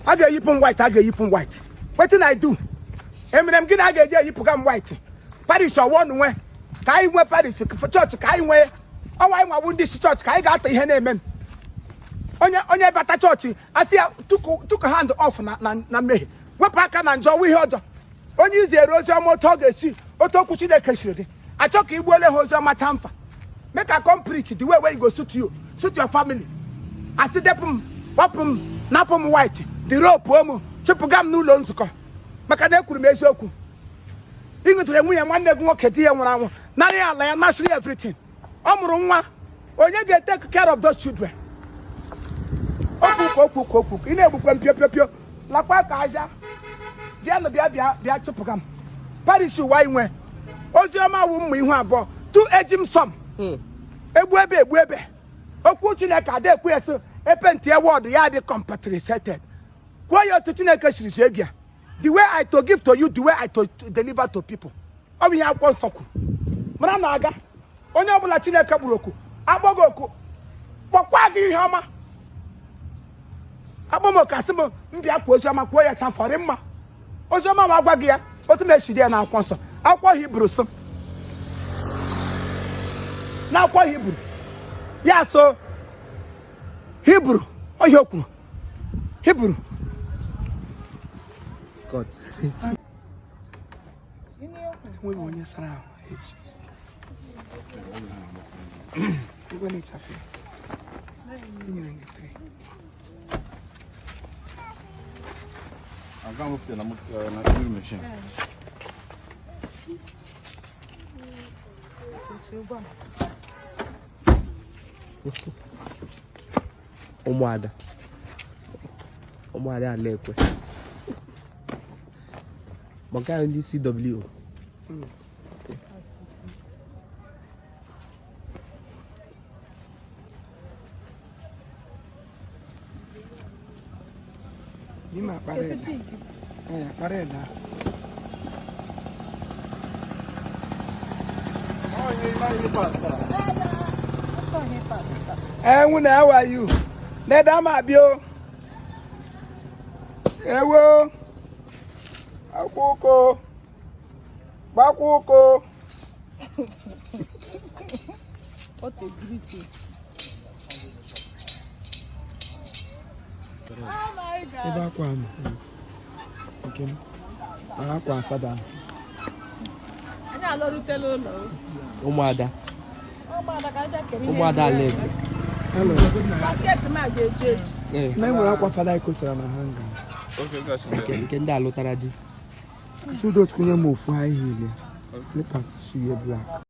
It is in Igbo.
A ga-eyipụ m white, a ga-eyipụ m white. Wetin I do? Emere m gịnị a ga-eji eyipụga m white? Parish ọwa ọnụ nwe ka anyị nwee parish chọọchị ka anyị nwee ọwa anyị nwawu ndị isi chọọchị ka anyị ga-ata ihe na-eme m. Onye onye bata chọọchị asị ya took hand off na na na mmehie, wepụ aka na njọ, ihe ọjọọ. Onye izi ere ozi ọma otu ọ ga-esi otu okwu Chineke siri dị, achọ ka igbuole ha ozi ọma chamfa. Make I come preach the way wey e go suit you, suit your family. Asị depụ m, kpọpụ m, napụ m white, disrobe m, chụpụga m n'ụlọ nzukọ maka na ekwuru m eziokwu. Ị nwetara nwunye nwanne gị nwoke di ya nwụrụ anwụ, nara ya ala ya, nasịrị everything. Ọ mụrụ nwa, onye ga-etake care of those children? Okwu ka okwu ka okwu ị na-egbukwe m pio pio pio lakwa ka aja bịanụ bịa bịa bịa chụpụga m parish ụwa inwe ozi ọma wụ mma ihu abụọ two edged sword. Egbu ebe egbu ebe okwu Chineke ada ekwu ya sị epentie word ya dị compensated. Kwuo ya otu Chineke siri zie gị ya, the way I to give to you, the way I to deliver to people. Ọ bụ ihe akwụkwọ nsọ kwuru. Mara na aga onye ọbụla Chineke gburu oku akpọ gị oku kpọkwa gị ihe ọma. Akpọ m oku asị m mbịa kwuo oziọma, kwuo ya chafọrị mma. Oziọma ma agwa gị ya otu m esi dị ya n'akwụkwọ nsọ, akwụkwọ Hibru sị n'akwụkwọ Hibru ya so Hibru ọhịa o kwuru Hibru. Cut. Enweghị onye sara ahụ echi. Igwe na-echafe. Enyere gị three. Aga m wepụta na na drill machine. Ụmụada. Ụmụada ala ekwe. Maka ndị CWO. N'ime akpa red. Ee, akpa red ahụ. Ee, nwunye, how are you? Neda ama abịa o. Ewo. Akwụkwọ. Gbakwụkwọ. What a greeting. Oh my God. Ebe akwa m nke m na akwa fada. Anyị alọrutela ụlọ. Ụmụada. Ụmụada ka anyị bịa kere ihe. Ụmụada ala ekwe. Hello. Basket m a ga-eju eju. Ee. Na enwere akwa fada anyị kosara na hanger. Okay, guys. Nke ndị alụtara di. Sudochukwu nye m ofu high heel ya. Slippers shoe ya black.